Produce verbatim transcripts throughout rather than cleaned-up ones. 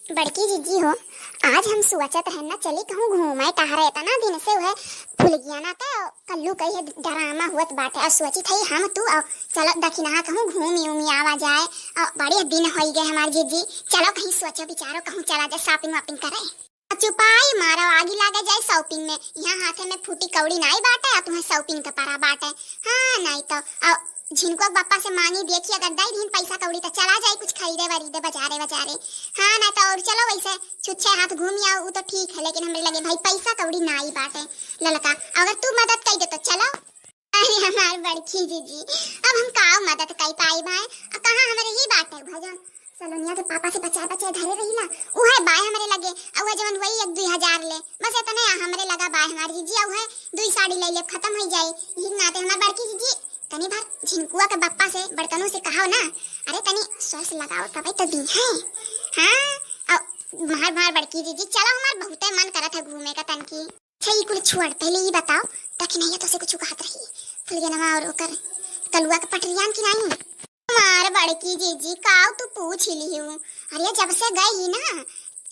बड़की जीजी हो, आज हम सोचत रहन ना, चली कहूँ घूमे टहरे। इतना दिन से उहे फुलगियाना का कल्लू का इहे डरामा होत बाटे। अब सोचित हई हम तू, अउ चलो दखिनहा कहूँ घूमी उमी आवा जाए। अउ बड़े दिन होई गए हमार जीजी, चलो कहीं सोचो विचारो कहूँ चला जाए shopping वॉपिंग करे। चुपाई मारो, आगी लागे जाए shopping में, यहाँ हाथे में फूटी कौड़ी नाई बाटे, अउ तुम्हें shopping के परा बाटे। हाँ, नाई तो, अउ झिनकुआ के बापा से मांगी देखी, अगर दई दिन पैसा कौड़ी तो चला जाए कुछ खरीदे वरीदे बजारे बजारे। हाँ, नाई तो अउर चलो वैसे छुच्छे हाथ घूमी आओ, उ तो ठीक है, लेकिन हमरे लगे भाई पैसा कौड़ी नाई बाटे ललका, अगर तू मदद कई दे तो चलो। अरे हमार बड़की जीजी, अब हम का मदद कई पाई भाई? अब कहाँ हमरे ही बाटे भजन सलोनिया के पापा से बचाए बचाए धरे रहीला, उहे बाय हमरे लगे, अउ उहे जवन वही एक दुई हजार ले, बस इतने आ हमरे लगा बाय हमार जीजी, अउ उहे दुई साड़ी ले लेब, खत्म हो जाई। यही नाते हमार बड़की जीजी, तनी भर झिनकुआ के बप्पा से, बड़कनों से कहो ना, अरे तनी सोर्स लगाओ तबे तो दी है। हाँ, अउ हमार, हमार बड़की जीजी, चलो हमार बहुते मन करत है घूमे का तनकी। अच्छा, ई कुल छोड़, पहले ई बताओ, दखिनहिया तोसे कुछ कहत रही, फुलगेनवा अउर ओकर कलुआ के पटरियान की नाई? हमार बड़की जीजी, काव तू पूछ ही लिहू? अरे, जब से गई ही ना,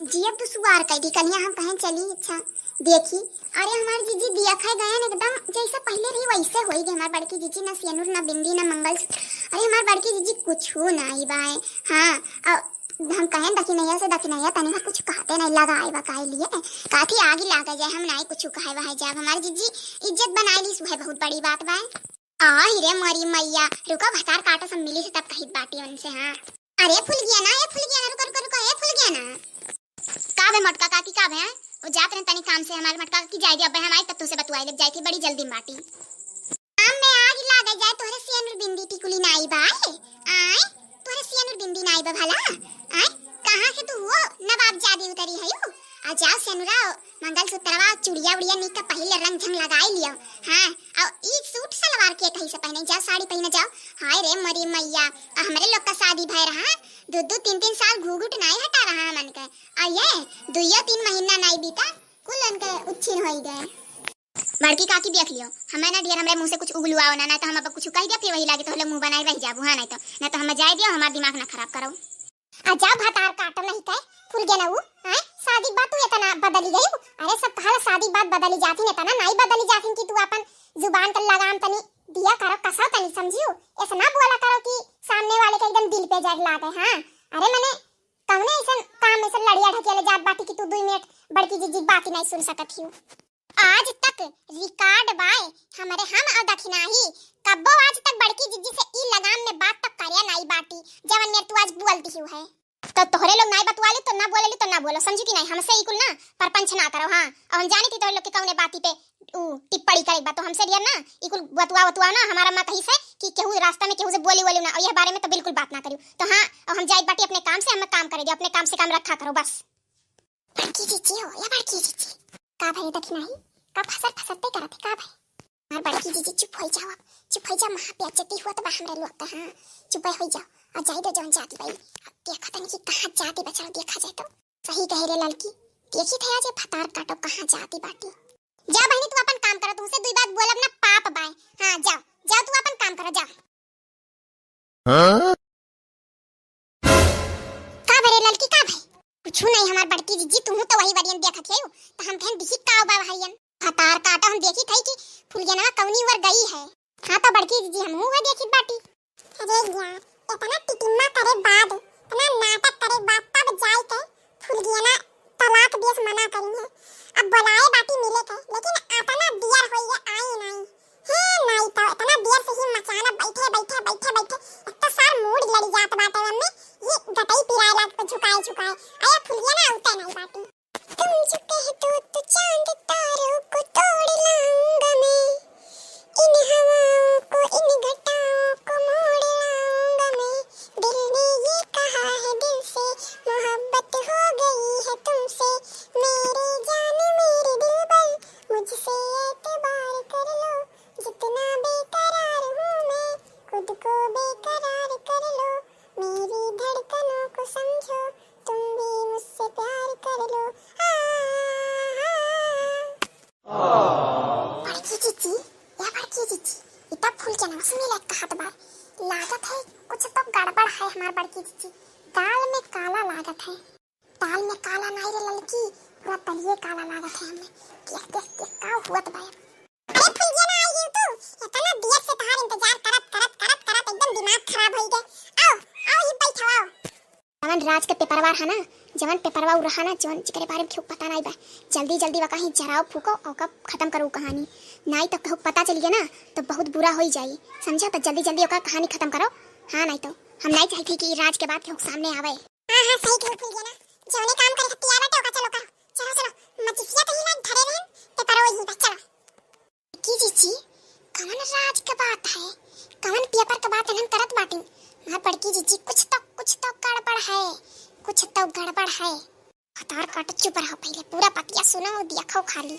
जियब दुसुआर कई दी। कलिया हम कहें चली, अच्छा, देखी, अरे, हमार जीजी दिया खाए गयन एकदम जैसे पहले रही वैसे होई गए। हमार बड़की जीजी ना सेनुर, ना बिंदी, ना मंगलसूत्र। अरे, हमार बड़की जीजी कुछ नाई बाय। हाँ, अउ हम कहें दखिनैया से, दखिनैया तनी भर कुछ कहते नहीं, लगाए बकाए लिए। काथी आगी लागे जाए, हम नाई कुछ कहे वहे जाब। हमार जीजी इज्जत बनाए ली, वह बहुत बड़ी बात बाय। आ, हिरे मोरी मैया, रुको, भतार काटो सब मिली से तब कहित बाटी उनसे, हाँ। अरे फुलगेना, ए फुलगेना, रुको, रुको, रुको, ए फुलगेना। का भे मोटका काकी, का भे, हैं? वो जात रहे तनी काम से, हमार मोटका काकी जाए दे, अब हम आई तब तुसे बतुआई लेब, जाए थी, बड़ी जल्दी में बाटी। काम में आग लागे जाए, तोहरे सेनुर बिंदी टिकुली नाई बाय, आय, तोहरे सेनुर बिंदी नाई बा भला, आय, कहाँ से तू हुआ नवाब जादी उतरी है यू? आ जाओ सेनुरा, मंगलसूत्रवा, चुड़िया उड़िया निक का पहले रंग झंग लगाई लियो। हाँ, अउ ई सूट सलवार के कहीं से पहने, जाओ साड़ी पहने जाओ। हाय रे मोरी मैया, आ हमरे लोग का शादी भय रहा, दो दो तीन तीन साल घूघूट नाई हटा रहा हमन के। आ ये दुइयो तीन महीना नाई बीता, कुल उनके उच्छिन होई गए। बड़की काकी देख लियो, हमें ना डियर हमरे मुँह से कुछ उगलुआओ ना, नहीं तो हम अब कुछ कह दिया फिर वही लागे तो हम लोग मुँह बनाए रह जाबू। हाँ, नहीं तो, नहीं तो हम जाए दियो, हमार दिमाग ना खराब करो। आ जाओ भतार काटो नहीं कहे, फुलगेना ऊ, आय, शादी के बाद तू इतना बदली गई। अरे सब कहा शादी के बाद बदली जाथिन, इतना नाई बदली जाथिन कि तू अपन जुबान के लगाम तनी दिया करो, कसो तनी समझियो, ऐसना बोला करो कि सामने वाले के एकदम दिल पे जर लागे। हाँ, अरे मने कौने ऐसन काम में से लड़िया ढकेले जात बाटी कि तू दुई मिनट बड़की जीजी बात ही नहीं सुन सकत हियो। आज तक रिकॉर्ड बाय हमरे, हम अउ दखिनाही, कब्बो आज तक बड़की जीजी से ई लगाम में बात तक करे नाई बाटी, जवन मेर तू आज बोल दिहू है। तो तोहरे लोग नाई बतवाली तो ना बोलेली तो ना बोलो, समझी कि नहीं? हमसे ई कुल ना परपंच ना करो, हाँ। अउ हम जानी थी तोहरे लोग के कौने बाती पे ऊ टिप्पणी करे बा, तो हमसे डियर ना ई कुल बतुआ वतुआ ना, हमार अम्मा कही से कि केहू रास्ता में केहू से बोली वोली ना, अउ यह बारे में तो बिल्कुल बात ना करियो। तो हाँ, अउ हम जाइत बाटी अपने काम से, हमें काम करे दियो, अपने काम से काम रखा करो बस। बड़की जीजी हो या बड़की जीजी। का भरे दखिनही? का फसर फसरते करत है का भाई? हमार बड़की जीजी चुप होई जाओ, अब चुप होई जा, महा बेइज्जती हुआ तो बा हमरे लोग का। हाँ, चुप होई जाओ अउ जाई दो जौन जाती बाई। अब देखा तनी कि कहाँ जाती बा, चलो देखा जाए तो। सही कहे रे ललकी, देखी थे आज ये भतार काटो कहाँ जाती बाटी। जा बहनी तू अपन काम करो, तुमसे दुई बात बोलब ना पाप बाय। हाँ जाओ, जाओ तू अपन काम करो, जाओ। हाँ? का भरे ललकी, का भई? कुछु नहीं, हमार बड़की जीजी, तुहू तो वही वरियन देखत हयू, तो हम कहन दिखी का बा हरियन। भतार काटो, हम देखी थई कि फुलगेनवा कौनी ओर गई है। हाँ तो बड़की जीजी, हमहू वह देखी बाटी। अरे यार, इतना टिटिम्मा करे बाद, इतना नाटक करे बाद, तब जाई के फुलगेना तलाक दियस, मना करी है। अब बोलाए बाटी मिले के, लेकिन अतना दियर होई है, आई नहीं। हे नाई तो इतना देर से ही मचाना, बैठे, बैठे, बैठे, बैठे, एक तो सार मूड लड़ी जात बाटे मम्मी, ये गटई पिराए लाग पे झुकाए, झुकाए, अरे फुलगेना उठे नहीं बाटी। तुम जो कह दो तो चांद तारों को तोड़ लाऊंगा मैं, इन हवाओं को, इन घटाओं को मोड़ लाऊंगा मैं, दिल ने ये कहा है दिल से, मोहब्बत हो गई है तुमसे, मेरी जान मेरे दिलबर, मुझसे एतबार कर लो, जितना बेकरार हूँ मैं, खुद को बेकरार कर लो, मेरी धड़कनों को समझो, तुम भी मुझसे प्यार कर लो। आ, आ, आ। बड़की जीजी, या बड़की जीजी, इतना फुलगेनवा सुने ला दाल में काला नाई रे ललकी, पूरा तलिए काला लागत है हमें। देख, देख, देख, का हुआ तो भाई। अरे फुलगिया ना आई तू, इतना देर से तोहार इंतजार करत, करत, करत, करत एकदम दिमाग खराब हो गए। आओ, आओ, ये बैठो, आओ। जवन राज के पेपरवा है ना, जवन पेपरवा उ रहा ना, जवन जेकरे बारे में केहू पता नहीं बा, जल्दी, जल्दी वका ही जराओ, फूको, और ओका खत्म करो कहानी। नहीं तो केहू पता चल गया ना, तो बहुत बुरा हो ही जाई, समझा? तो जल्दी, जल्दी ओका कहानी खत्म करो। हाँ, नहीं तो हम नहीं चाहते कि राज के बात केहू सामने आवे। हाँ, हाँ, सही कहो फुलगिया ना, जौने काम करे के तैयार बाटे, ओका चलो करो। चलो, चलो, मचिसिया तो ही ना धरे रहन, पेपरवा ही बा, चलो। बड़की जीजी, कवन राज के बात है, कवन पेपर के बात एनन करत बाटिन? मार बड़की जीजी, कुछ तो, कुछ तो गड़बड़ है, कुछ तो गड़बड़ है। भतार काट, चुप रहो पहले, पूरा पतिया सुनो, दिया खाओ खाली।